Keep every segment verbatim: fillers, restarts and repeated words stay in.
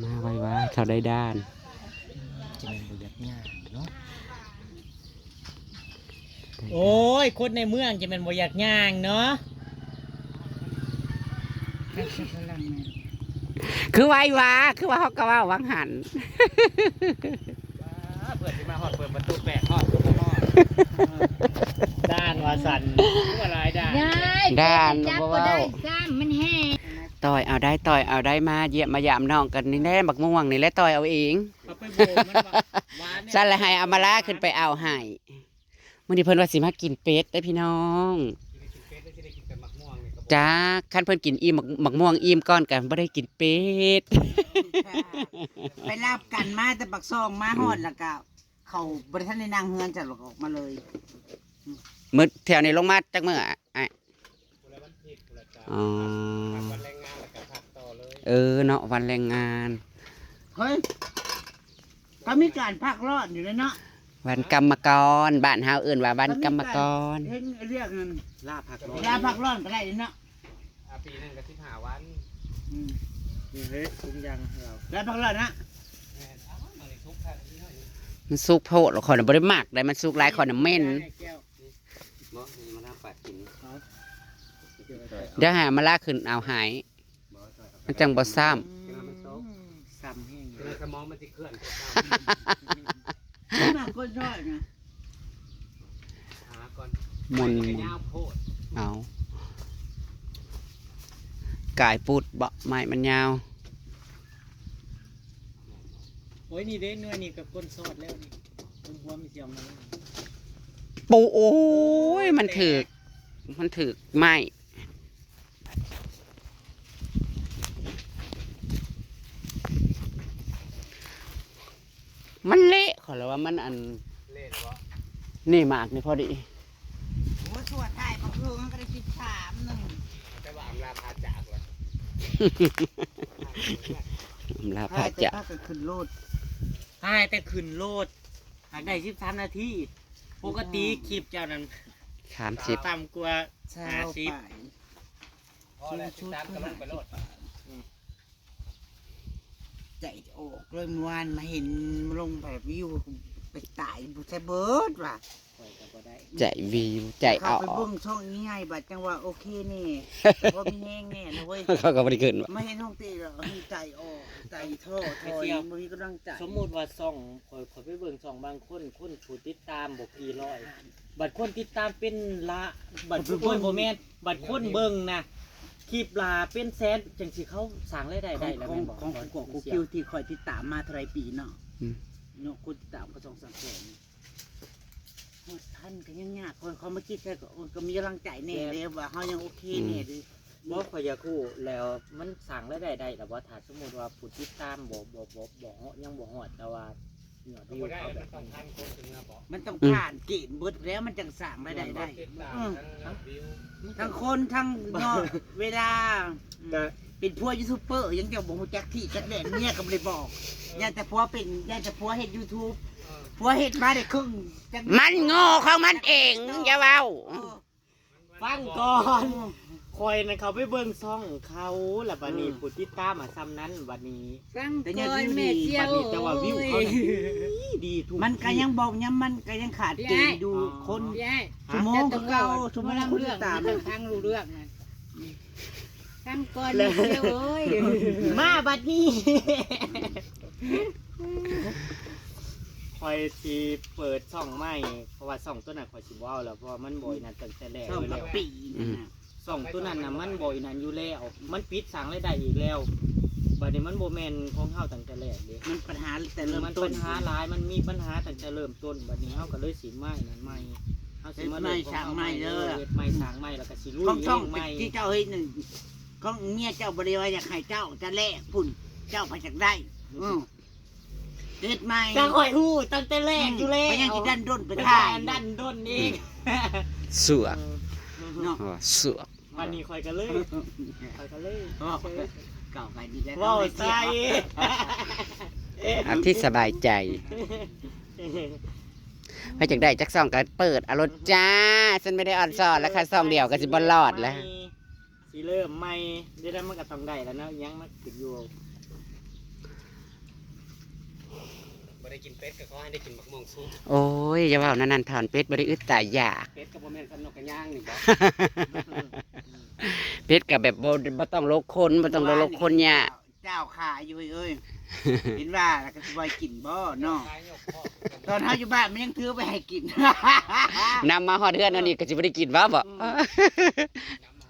มาไวๆ เขาได้ด้าน จะเป็นบ่อยากย่างเนาะ โอ้ย คนในเมืองจะเป็นบ่อยากย่างเนาะ คือไววะ คือว่าเขาก็เว้าวังหัน เพื่อนที่มาฮอดเปิดประตูแปดฮอด ด้านว่าสันว่าหลายด้าน ได้ ด้าน จับ บ่ ก็ เว้า ได้ซ้ำมันแห้ง ต่อยเอาได้ ต่อยเอาได้ มาเยี่ยมมายามน้องกันนี่แหละ บักม่วงนี่แหละ ต่อยเอาเอง เขาไปโบกมันว่าหวานเนี่ย สั่นละให้อามาลาขึ้นไปเอาให้ มื้อนี้เพิ่นว่าสิมากินเป็ดได้อพี่น้อง กินเป็ดแล้วจะได้กินแต่หมากม่วงเนี่ยครับ จ้า คันเพิ่นกินอิ่ม บักม่วงอิ่มก่อนก็บ่ได้กินเป็ด ไปลาบกันมาแต่ปากซองมาฮอดแล้วก็เขาบ่ได้ทันได้นั่งเฮือนจ้ะ แล้วก็ออกมาเลย มื้อแถวนี้ลงมาจักมื้ออะอ้าย คนละวันผิดคนละจ้า อ๋อ พักวันแรงงานแล้วก็พักต่อเลย เออเนาะ วันแรงงาน เฮ้ยเขามีการพักร้อนอยู่เลยเนาะ วันกรรมกร บ้านเฮาเอิ้นว่าวันกรรมกร เห็นเรียกนั่น ล่าพักร้อน ลาพักร้อนก็ได้เนาะ อ่ะปีหนึ่งก็สิบห้าวัน อืม นี่เฮ้ยคุ้มยังให้เรา ลาพักร้อนนะ แม่นเอ้ามาเลยทุกท่านนี่เนาะ มันสุกโพดแล้วข่อยน่ะบ่ได้มักได้ มันสุกหลายข่อยน่ะเหม็น บอกนี่มาทำปากกิน เดี๋ยวให้อามาลาขึ้นเอาให้ มันจังบ่ซ้ำ กินแล้วมันซก ซ้ำแห้ง กินแล้วสมองมันจะเคลื่อนตัวเก่า มาคนชอบนะ หาก่อน มุน ไป มุน ยาวโพด เอา กายปุดเบาะไม้มันยาว โอ้ยนี่เด้หน่วยนี่กับก้นซอดแล้วนี่ก้นหัวมีเสียงมาแล้ว ปู โอ้ย มันถืก มันถืกไม้ มันเละขอแล้วว่ามันอัน เล่นวะ นี่หมากนี่พอดี โอ้ยสวดถ่ายพระเพิงก็ได้สิบสามหนึ่ง แต่ว่าอำลาพาจากเลย อำลาพาจาก ถ่ยแต่ภาพก็ขึ้นโลด ถ่ายแต่ขึ้นโลดหากได้สิบสามนาที ปกติคลิปเจ้านั้น สามสิบ ต่ำกว่า เช้า ห้าสิบ ไป พอแล้วสิบสามก็ลงไปโลด ใจออกเลยเมื่อวานมาเห็นลงแบบวิวไปตายบุษเบิดว่ะ ข่อยก็บ่ได้ ใจวิว ใจ เขา เอา ไปเบิ่งช่องนี้ไงบัดจังว่าโอเคนี่แต่ว่ามีแห้งแน่นะเว้ย เขาก็บ่ได้ขึ้นว่ะ มาเห็นห้องตีแล้วใจออกใจท้อถอยบ่มีกำลังใจ สมมุติว่าช่องข่อยข่อยไปเบิ่งช่องบางคนคนผู้ติดตามบ่กี่ร้อยบัดคนติดตามเป็นละบัดคนบ่แม่นบัดคนเบิ่งนะคลิปละเป็นแสนจังสิเขาสร้างรายได้ ขอ ได้ ง แล้ว ของ แม่นบ่ ของของกูคิวที่คอยติดตามมาเท่าไรปีเนาะ อืม เนาะคนติดตามก็สองสามแสนหมดพันก็ยังยากคนเขามาคิดแค่ก็โอ้ยก็มีกำลังใจแน่เลยว่าเขายังโอเคแน่เลย บ่ข่อยอยากรู้แล้วมันสร้างรายได้ได้หรือบ่ถ้าสมมุติว่าผู้ติดตามบ่บ่บ่บ่ฮอดยังบ่ฮอดแต่ว่ายอดวิวเขาแบบ มันต้องผ่านเกณฑ์เบิดแล้วมันจังสร้างรายได้ได้อืมทั้งคนทั้งเนาะเวลาอืมเป็นพวกยูทูบเบอร์ยังจะบอกจักที่จักแดนเมียก็ไม่ได้บอกยายแต่ผัวเป็นยายแต่ผัวเฮ็ดยูทูบผัวเฮ็ดมาได้ครึ่งจัง มันโง่ของมันเองอย่าเว้า เออ ฟังก่อนคอยนั้นเขาไปเบิ่งช่องเขาแล้วบัดนี้ผู้ติดตามมาซ้ำนั้นบัดนี้ ฟังก่อนแม่เจียว บัดนี้แต่ว่าวิวเขา เอ้ย น่ะดีดีทุก มันก็ยังบอกยังมันก็ยังขาดเกณฑ์อยู่คน พี่ไอ้ ชั่วโมงก็เก่าชั่วโมง มา คน เรื่อง ตาม นี่ต้องฟังรู้เรื่องนะฟังก่อนแม่เจียวเอ้ย มาบัดนี้ คอยสิเปิดช่องใหม่เพราะว่าช่องตัวนั้นคอยสิบ่เอาแล้วเพราะว่ามันบ่อยนั่นตั้งแต่แรก ช่อง เลย ละ แล้ว ปีนั่นน่ะ ช่องตัวนั้นน่ะมันบ่อยนั่นอยู่แล้ว มันปิดสร้างรายได้อีกแล้วบัดนี้มันบ่แม่นของเฮาตั้งแต่แรกเด้ มันปัญหาแต่เริ่ม มัน ต้น ปัญหาหลายมันมีปัญหาตั้งแต่เริ่มต้นบัดนี้เฮาก็เลยสิใหม่นั่นใหม่เฮาสิมา เฮ็ดใหม่สร้างใหม่เด้อ เฮ็ดใหม่สร้างใหม่แล้วก็สิลุย ของช่อง เองใหม่ ที่เจ้าเฮ็ดนั่นของเมียเจ้าบ่ได้ว่าอยากให้เจ้าจะแลกพุ่น เจ้าไปจากได้อืมเฮ็ดใหม่ ก็ข่อยฮู้ตั้งแต่แรกอยู่แล้ว ก็ยังสิดันด้นไป เป็น ถ่าย การดันด้นเอง เสือก เนาะ อ๋อเสือก วันนี้ข่อยก็เลยข่อยก็เลย บอกเก่าไปดีแล้ว เว้าใส่ เอาที่สบายใจใครอยากได้จักซองก็เปิดเอาโลดจ้า ฉันไม่ได้ออนซอนแล้วค่ะซองเดียวก็สิบ่รอดแล้ว สิเริ่มใหม่ได้แล้วมันก็ต้องได้แล้วเนาะยังมันขึ้นอยู่ บ่ได้กินเป็ดก็ขอให้ได้กินบักม่วงสุก โอ้ย อย่าเว้าแนวนั้น ถอนเป็ดบ่ได้อึดตายอยาก เป็ดก็บ่แม่นสำนกกระย่างนี่บ่ เป็ดก็แบบบ่ บ่ต้องลกคน บ่ต้องลกคนยาก เจ้าขายอยู่เอ้ย เห็นว่าแล้วก็สิบ่ให้กินบ่เนาะ ตอนเฮาอยู่บ้านมันยังถือไปให้กิน นำมาฮอดเฮือนอันนี้ก็สิบ่ได้กินบ่บ่ อืม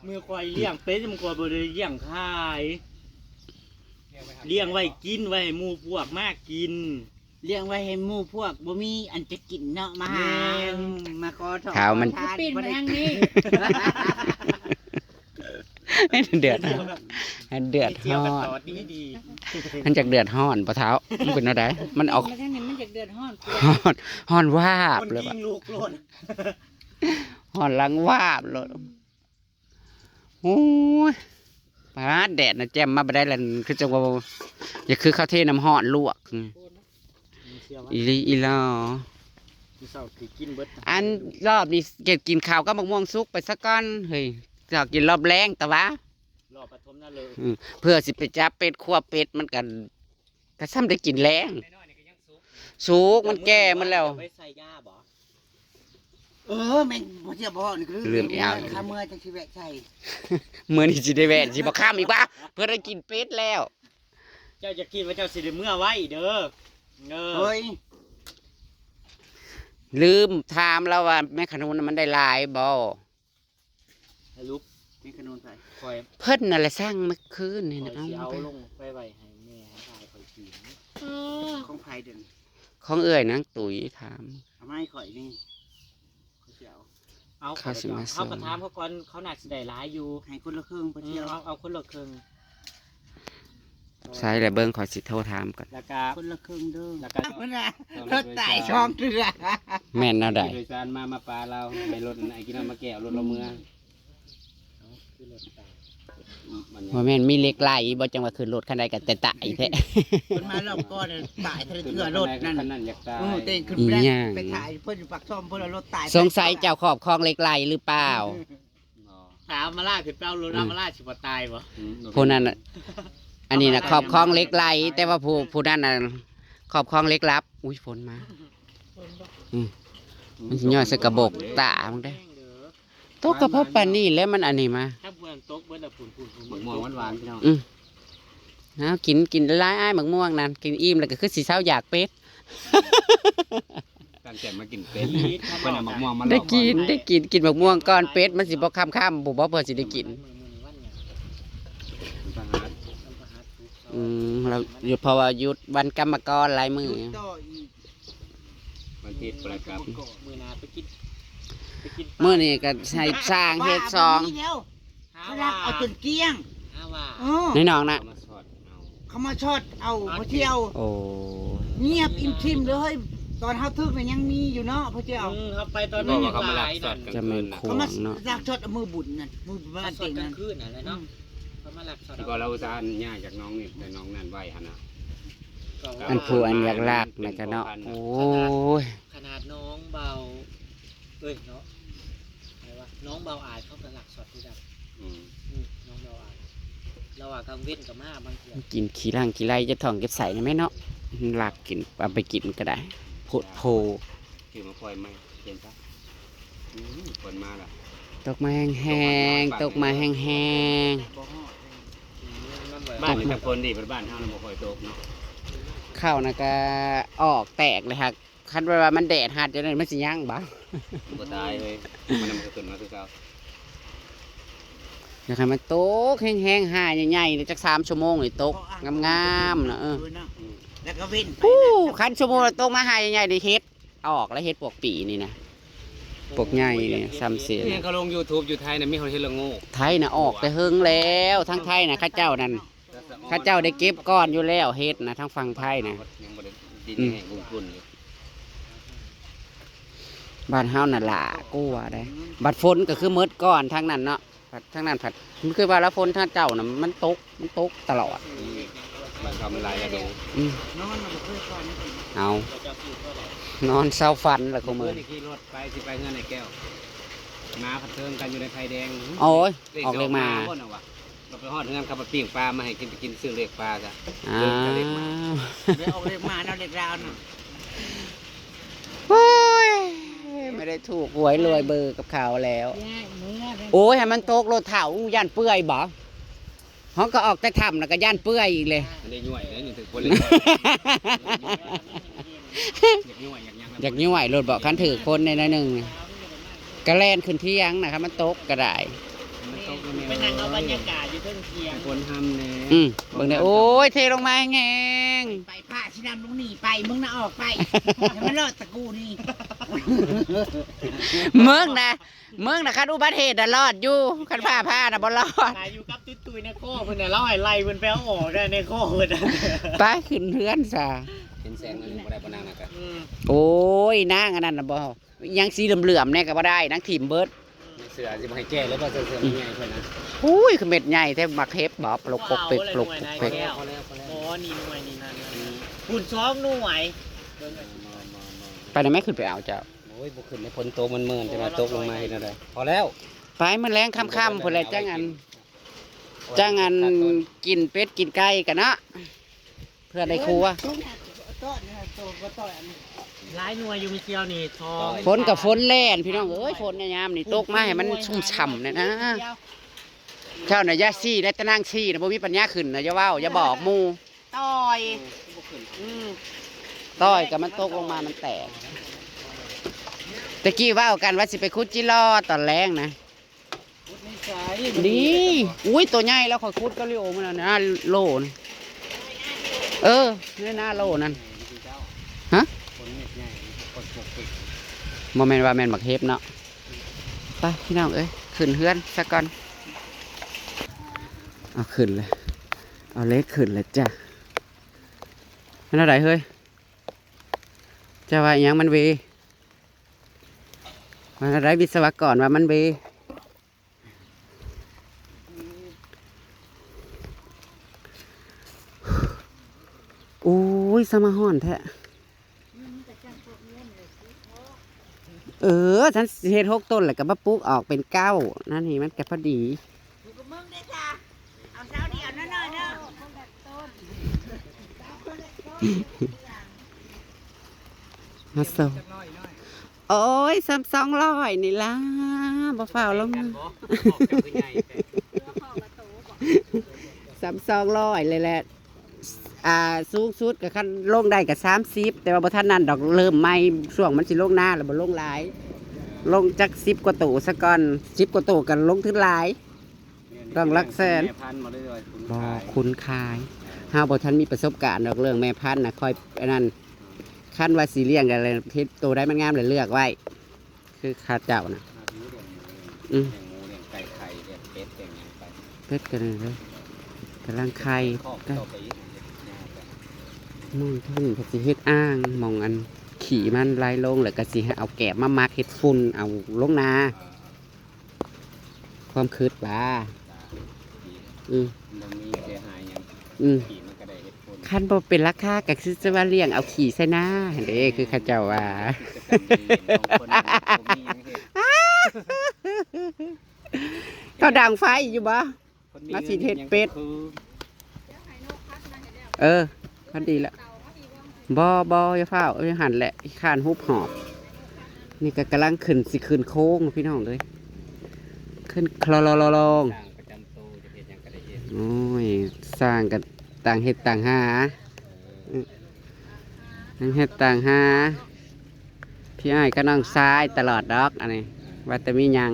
มือควายเลี้ยงเป็ดมันควายบ่ได้เลี้ยงขาย เลี้ยงไว้กิน ไว้ให้หมู่พวกมากิน เลี้ยงไว้ให้หมู่พวกบ่มีอันจะกินเนาะ มาหา แม่น มาขอถอด ขาวมัน ขอทาน ปิ้นมาทางนี้ เดือด เดือด เจียวกัน ฮ้อน ตอดดีๆ มันจักเดือดฮ้อนปะเท้า มันเป็นอะไร มันออก ปิ้นมาทางนี้มันจักเดือดฮ้อน ฮ้อน ฮ้อนวาบ คน เลย ยิ ปะ งลูกโลด ฮ้อนหลังวาบเลย โอ้ย ปาด แดดนะ แจ่มมาบ่ได้ละ คือจังว่า อย่าคือเขาเทน้ำฮ้อนลวก อืม อีหลีอีหลอ มื้อเช้าสิกินเบิด อันรอบนี้เก็บกินข้าวกับบักม่วงสุกไปซะก่อน เฮ้ย เจ้ากินรอบแลงแต่ว่า รอบปฐมนั่นเลย อืม เพื่อสิไปจับเป็ด คั่วเป็ด มันก็ ก็ซ้ำได้กินแลง สุก มันแก่มันแล้ว เอาไว้ใส่หญ้าบ่ เออ แม่นบ่เสียบ่นี่คือ ลืมอีกอย่าง ข้าเมื่อจังสิแวะใส่ มื้อนี้สิได้แวะ สิบ่ค่ำอีกวะ เพื่อได้กินเป็ดแล้ว เจ้าจะกินว่าเจ้าสิได้เมื่อไว้เด้อ เออ เฮ้ย ลืมถามแล้วว่าแม่ขนุนน่ะมันได้หลายบ่ สรุป แม่ขนุนไผ ข่อย เพิ่นนั่นแหละสั่งเมื่อคืนนี่นะ ข่อยสิเอา เอาไป ลงไปไว้ให้แม่ให้อ้ายข่อยกิน เออ ของไผเดี๋ยวนี้ ของเอื้อยนางตุ๋ยถาม เอามาให้ข่อยนี่ ข่อยสิเอา เอา เขาสิมาส่ง เขาก็ถามเขาก่อน เขาน่าสิได้หลายอยู่ ให้คนละครึ่งไปเที่ยว อืม เอา เอาคนละครึ่ง ใช่แล้ว เบิ่ง ขอยสิโทรถามก่อน แล้วก็ คนละครึ่งเด้อ แล้วก็ เพิ่นน่ะ รถตายสองเทื่อ แม่นแนวใด โดยสารมา มาปาเรา ให้รถไอ้กินเอามาแก้ว รถเราเมือ มันยัง ว่าแม่นมีเหล็กไหลบ่ จังว่าขึ้นรถคันใดก็แต่ตายแท้ เพิ่นมารอบก่อนน่ะตายเทื่อรถนั่น คันนั้นอยากตาย เออ เต้นขึ้น อีหยัง ไปถ่ายเพิ่นอยู่ปากช่อง เพิ่นเอารถตาย สงสัยเจ้าครอบครองเหล็กไหลหรือเปล่า อ๋อ ถามมาล่าคือเจ้ารถ อืม มาล่าสิบ่ตายบ่ อืม ผู้นั้นน่ะ อันนี้น่ะ ครอบครองเหล็กไหล แต่ว่าผู้ ผู้นั้นน่ะ ครอบครองเหล็กลับ อุ้ย ฝนมา อืม มันสิย่อยใส่กระบอกตามึงได้ ตกกระเพาะปานนี้แล้วมันอันนี้มา ถ้าเพื่อนตกเบิดละ ผุ่นๆๆ หมกม่วงหวานๆ พี่น้อง อืม เอากิน กินหลายๆ อ้ายหมากม่วงนั่น กินอิ่มแล้วก็คือสิเซาอยากเป็ด ตั้งใจมากินเป็ด เพิ่นเอาหมากม่วงมาหลอก ได้กิน ได้กิน กินหมากม่วงก่อน เป็ดมันสิบ่ค่ำๆ ผู้บ่เพิ่นสิได้กิน อืม เราหยุด เพราะว่าหยุดวันกรรมกรหลายมื้อ ต่ออีก วันอาทิตย์ประกาศ มื้อหน้าไปกิน ไปกิน มื้อนี้ก็ให้สร้างเฮ็ดซอง หาว่า เขาลักเอาจนเกลี้ยง หาว่า เออ ในหนองนะ เขามาช็อตเอา เขามาช็อตเอา เอา พ่อเที่ยว โอ้ เงียบอิ่มชิมเลย ตอนเฮาถึกน่ะยังมีอยู่เนาะพ่อเที่ยว อืม เฮาไปตอนนั้น บอกว่าเขามาลักช็อตกลางคืนน่ะ จะแม่นขวงเนาะ เขามาลักช็อตเอามือบุญนั่น มือบุญบ้านเต็งนั่น เขามาลักช็อตกลางคืนน่ะแหละเนาะ อืม เขามาลักช็อต ที่ก็เราอุตส่าห์ย้ายจากหนองนี่ไปหนองนั่นไว้หั่นน่ะ ก็ อันผู้อันอยากลักน่ะก็เนาะ โอ้ย ขนาดน้องเบา เอ้ยเนาะ อะไรวะ น้องเบาอายเขาก็ลักช็อตคือกัน อืม อืม น้องเบาอาย เราว่ากลางเว้นก็มาบางเทื่อ กินขี้หลังขี้ไล่จะท้องเก็บใส่นี่แม่เนาะ ลักกิน เอาไปกินก็ได้ โพดโพ คือมาปล่อยไหม เห็นปะ อืม ฝนมาละ ตกมาแห้งๆ ตกมาแห้งๆ บ่ฮอดเลย บ้านนี่ก็ฝนดี บ้านเฮานี่บ่ค่อยตกเนาะ ข้าวน่ะก็ออกแตกเลยค่ะ คันว่ามันแดดฮัดจังได๋มันสิยังบ่ บ่ตายเลย มันนำก็ขึ้นมาคือเก่า อยากให้มันตกแห้งๆ ห่าใหญ่ๆ จักสามชั่วโมงนี่ตกงามๆ นะ เออ แล้วก็เว้นไป อู้ นะ คันชั่วโมงละตกมาห่าใหญ่ๆ นี่เห็ดออกแล้ว เห็ดปวกปีนี่นะ ปวกใหญ่นี่ซ้ำเสีย เนี่ยเขาลงยูทูบอยู่ไทยน่ะ มีคนเห็ดละโงก ไทยน่ะออกแต่เฮิงแล้ว ทั้งไทยน่ะ เขาเจ้านั่น เขาเจ้าได้เก็บก่อนอยู่แล้ว เห็ดน่ะ ทางฝั่งไทยน่ะ ยังบ่ได้ดิน อืม แห้งกุ้นๆ อยู่ บ้านเฮาน่ะหลากว่าได้ บัดฝนก็คือหมดก่อนทางนั้นเนาะ ผัดทางนั้นผัด มันคือว่าแล้วฝนทางเจ้าน่ะมันตก มันตกตลอด อืม มันก็มันหลายฤดู อืม นอนมันก็เคยก่อน เอา นอนเศร้าฝันละ เมื่อคืน คุมื้อ นี่ขี่รถไป สิไปเฮือนไอ้แก้ว หมาพัดเทิงกันอยู่ในไฟแดง โอ้ย เลข ออกเลขมา สองห้าบ่น่ะวะ ไปฮอดเฮือนเขาไปปิ้งปลามาให้กิน ไปกินซื้อเลขปลาซะ อ้า เดินไปเลขมา ว ได้ออกเลขมาแล้วเลขลาวนะ โอ้ย ไม่ได้ถูกหวยรวยเบอร์กับเขาแล้ว แย่เมื่อ โอ้ย ให้มันตกโลดเถาย่านเปื่อยบ่เขาก็ออกแต่ถ้ำแล้วก็ย่านเปื่อยอีกเลย อันนี้ย่วยเลยนี่ถือคนเลยอยากย่วยอยากยัง อยากย่วยโลดบอกคันถือคนในนั้นหนึ่งกระแลนขึ้นเที่ยงนะครับมันตกก็ได้ มันตก ไปนั่งเอาบรรยากาศอยู่เทิงเทียง คนทำเนี่ย อืมเบิ่งได้โอ้ย เทลงมาแหง ไปผ้าที่นำลุงหนีไปมึงน่ะออกไปให้มันรอดตะกูนี่ เมืองนะเมืองนะคันอุบัติเหตุน่ะรอดอยู่คันผ้าผ้าน่ะบ่รอด ตายอยู่กับตุ้ยตุ้ยในข้อเพิ่นน่ะเล่าให้ไล่เพิ่นไปเอาออกได้ในข้อเพิ่นน่ะ ไปขึ้นเฮือนซะ เห็นแสงนั่นบ่ได้ปะนางนะกะ อืม โอ้ยนางอันนั้นน่ะบ่ยังสีเหลื่อมๆเนี่ยก็บ่ได้นางถิ่มเบิด เสือสิบ่ให้แก้แล้วบ่เสือเสือมันใหญ่เพิ่นนะ อุ้ยคือเม็ดใหญ่แท้หมากเห็บบ่ปลกปกเปกปลกปกเปก แก้ว พอแล้วพอแล้ว อ๋อนี่หน่วยนี่นั่นนะคุณสองหน่วย ไปนะแม่ขึ้นไปเอาเจ้า โอ้ยบ่ขึ้นในฝนตกมันเมินจะมาตกลงมาเห็นอะไรพอแล้ว ไปมื้อแลงค่ำๆพุ่นแหละจังอันจังอันกินเป็ดกินไก่กันเนาะเพื่อได้ครัว หลายหน่วยอยู่มีเกียวนี่ทอง ฝนกับฝนแล่นพี่น้องเอ้ยฝนในยามนี่ตกมาให้มันชุ่มฉ่ำเนี่ยนะเจ้าน่ะอย่าซี่ได้แต่นางซี่นะบ่มีปัญญาขึ้นนะอย่าเว้าอย่าบอกหมู่ ต่อยอืม ต้อยกับมันตกลงมามันแตกตะกี้เว้ากันว่าสิไปขุดจิลอตอนแลงนะ นิสัย ดี อุ้ย ตัวใหญ่แล้วข่อยขุดก็ลิโอมันนะโลน เออนี่หน้าโลนั่น ฮะ คนเม็ดใหญ่คนปกปิด โมเมนว่าแมนบักเฮฟเนาะ ไปพี่น้องเอ้ย ขึ้นเฮือนซะก่อน เอาขึ้นเลย เอาเล็กขึ้นเลยจ้ะมันอะไรเฮ้ย จะว่าอิหยังมันเว มันอะไรวิศวกรว่ามันเว โอ้ยสมาฮ้อนแท้ เออ ฉันสิเฮ็ดหกต้นแล้วก็มาปลูกออกเป็นเก้า นั่นนี่มันก็พอดี อยู่กับมึงได้จ้ะเอาเช้าเดียวนั่นหน่อยเด้อ มาส่ง โอ้ยสามสองร้อยนี่ล่ะบ่ฟ้าวลงมา กันบ่ออกจากผู้ใหญ่แต่ สามสองร้อยเลยแหละ อ่า สูงสุดก็คันลงได้ก็สามสิบ แต่ว่าบ่ทันนั้นดอกเริ่มใหม่ช่วงมันสิลงนาแล้วบ่ลงหลาย ลงจักสิบกว่าโตซะก่อน สิบกว่าโตก็ลงทุนหลาย ต้องหลักแสน แม่พันธุ์มาเรื่อยๆคุณ บ่ ขาย คุณขายเฮาบ่ทันมีประสบการณ์ดอกเรื่องแม่พันธุ์นะคอยอันนั้นคันว่าสิเลี้ยงอะไรเฮ็ดโตได้มันงามเลยเลือกไว้ คือข้าเจ้านะ หมูเลี้ยงหมู อืม เลี้ยงหมูเลี้ยงไก่ไข่เลี้ยงเป็ดเลี้ยงหยังไป เป็ดกันเลยเด้อ กำลังไข่ คอก ก็ ต่อไปอีก มองท่านก็สิเฮ็ดอ่างมองอันขี้มันไหลลงแล้วก็สิให้เอาแกบมามักเฮ็ดฝุ่นเอาลงนา ความคิดว่า อืม มันมีเสียหายหยัง อืม ขี่มันก็ได้เห็ดผล คันบ่เป็นราคาก็คือจะว่าเลี้ยงเอาขี้ใส่นาหั่นเด้คือเขาเจ้าว่า กิจกรรมเด่นๆของคนบ่มีหยังเฮ็ด เขาดังไฟอยู่บ่ คนมี มาสิเฮ็ดเป็ด คือ เออพอดีละบ่บ่อย่าฟ้าวเอ้ยหั่นแหละข้านฮุบหอบ นี่ก็กำลังขึ้นสิขึ้นโค้งพี่น้องเอ้ยขึ้นคลอลอลอลอง สร้างประจำโตจะเฮ็ดหยังก็ได้เฮ็ด โอ้ยสร้างกันต่างเฮ็ดต่างหา ต่างเฮ็ดต่างหา พี่อ้ายก็น้องชายตลอดดอกอันนี้ ว่าแต่มีหยัง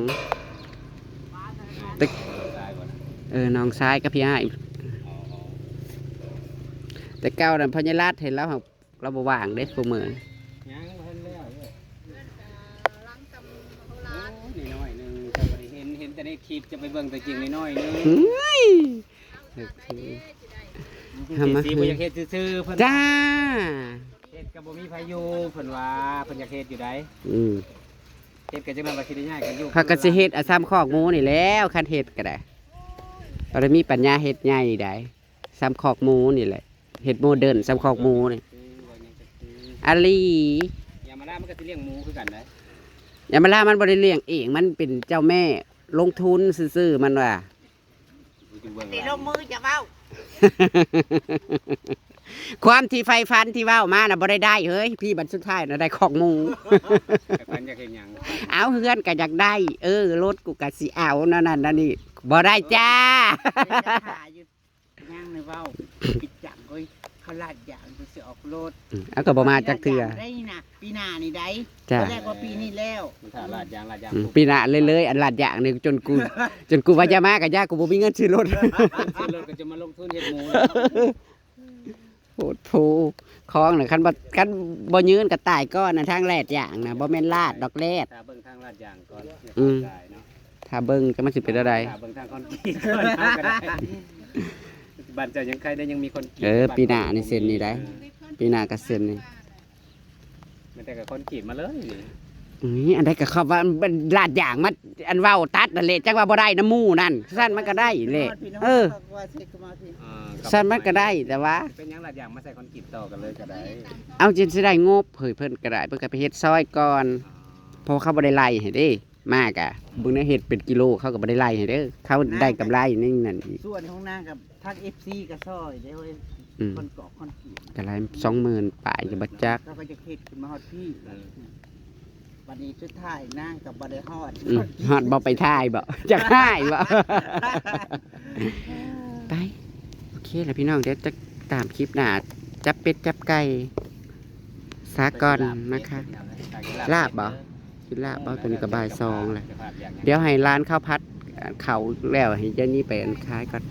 ตึก ตายบ่นะ เออน้องชายกับพี่อ้าย อ๋อ แต่เก่านั้นพญาราชเห็นแล้วเราบ่ว่างเด้ผู้มือ ยังบ่ทันแล้วเด้อโอ้ยน้อยๆหนึงจะบ่ได้เห็น เห็นแต่ในคลิปจะไปเบิ่งตัวจริงน้อยๆหนึง เฮ้ย ทำมาคืออยากเฮ็ดซื่อๆเพิ่น จ้า เฮ็ดก็บ่มีไผอยู่เพิ่นว่าเพิ่นอยากเฮ็ดอยู่ใด อืม เฮ็ดก็จังนั้นว่าสิได้ย้ายกันอยู่ เขาก็สิเฮ็ดอ่ะซ้ำคอกหมูนี่แล้วคันเฮ็ดก็ได้บ่ได้มีปัญญาเฮ็ดใหญ่ได้ซ้ำคอกหมูนี่แหละเฮ็ดโมเดิร์นซ้ำคอกหมูนี่ คือว่าหยังก็คือ อาลี ยามาล่ามันก็สิเลี้ยงหมูคือกันนะ ยามาล่ามันบ่ได้เลี้ยงเองมันเป็นเจ้าแม่ลงทุนซื่อๆมันว่า ผู้ ตีลงมือจะเว้า ความที่ใฝ่ฝันที่เว้ามาน่ะบ่ได้ได้เฮ้ย พี่บัดสุดท้ายน่ะได้คอกหมู ใฝ่ฝันอยากเฮ็ดหยัง เอาเฮือนก็อยากได้ เออ รถกูก็สิเอานั่นนั่นนั่นนี่ บ่ได้จ้า ยังในเว้า ปิดจังเว้ย เขาลาดยางกูสิออกรถ อืมเอาก็บ่มาจักเทื่อ ได้นะ ปีหน้านี่ได้ จ้า ตอนแรกว่าปีนี้แล้ว มันถ้าลาดยางลาดยาง อืม ปุ๊บ ปีหน้าเลยเลย อันลาดยางนี่จนกู จนกูว่าจะมาก็ยาก กูบ่มีเงินซื้อรถ ซื้อรถก็จะมาลงทุนเฮ็ดหมู โหดโพ ของน่ะ คันบ่ คันบ่ยืนก็ตายก่อนน่ะ ทางลาดยางน่ะ บ่แม่นลาดดอกแลด ถ้าเบิ่งทางลาดยางก่อน อืม ตายเนาะ ถ้าเบิ่งจะมันสิเป็นอะไร ถ้าเบิ่งทางคอนกรีตก่อนก็ได้ บ้านเจ้ายังใครได้ยังมีคอนกรีต เออ ปีหน้านี่เซ็นนี่ได้ ปีหน้าก็เซ็นนี่ มันแต่กับคอนกรีตมาเลยนี่ อืมอันใดก็เขาว่ามันลาดยางมา อันเว้าตัดนั่นแหละ จังว่าบ่ได้น้ำหมู่นั่น สั้นมันก็ได้แหละ เออ ว่าสิมาพี่ อ่า สั้นมันก็ได้ แต่ว่า เป็นหยังลาดยางมาใส่คอนกรีตต่อกันเลยก็ได้ เอาจนสิได้งบ เฮ้ย เพิ่นก็ได้ เพิ่นก็ไปเฮ็ดซอยก่อน เพราะว่าเขาบ่ได้ไล่ให้เด้ มากะเบิ่งในเฮ็ดเป็นกิโล เขาก็บ่ได้ไล่ให้เด้อ เขาได้กำไรในนั่นอีก ส่วนของนางกับทาง เอฟซี ก็ซอยเด้เว้ย อืม คนกอกคนเกลียด ก็ไล่สองหมื่นปลายก็บ่จัก เขาก็จะเฮ็ดขึ้นมาฮอดพี่ เออ บัดนี้สุดท้ายนางก็บ่ได้ฮอด อืม ฮอดบ่ไปถ่ายบ่ จักถ่ายบ่ ไป โอเคแล้วพี่น้อง เดี๋ยวจะตามคลิปหน้า จับเป็ดจับไก่ สาก่อนนะคะ ลาบบ่ กินลาบบ่ ตัวนี้ก็บ่ายสองแล้ว เดี๋ยวให้ร้านข้าวผัด เขาแล้วให้ยายนี่ไปอันขายก่อน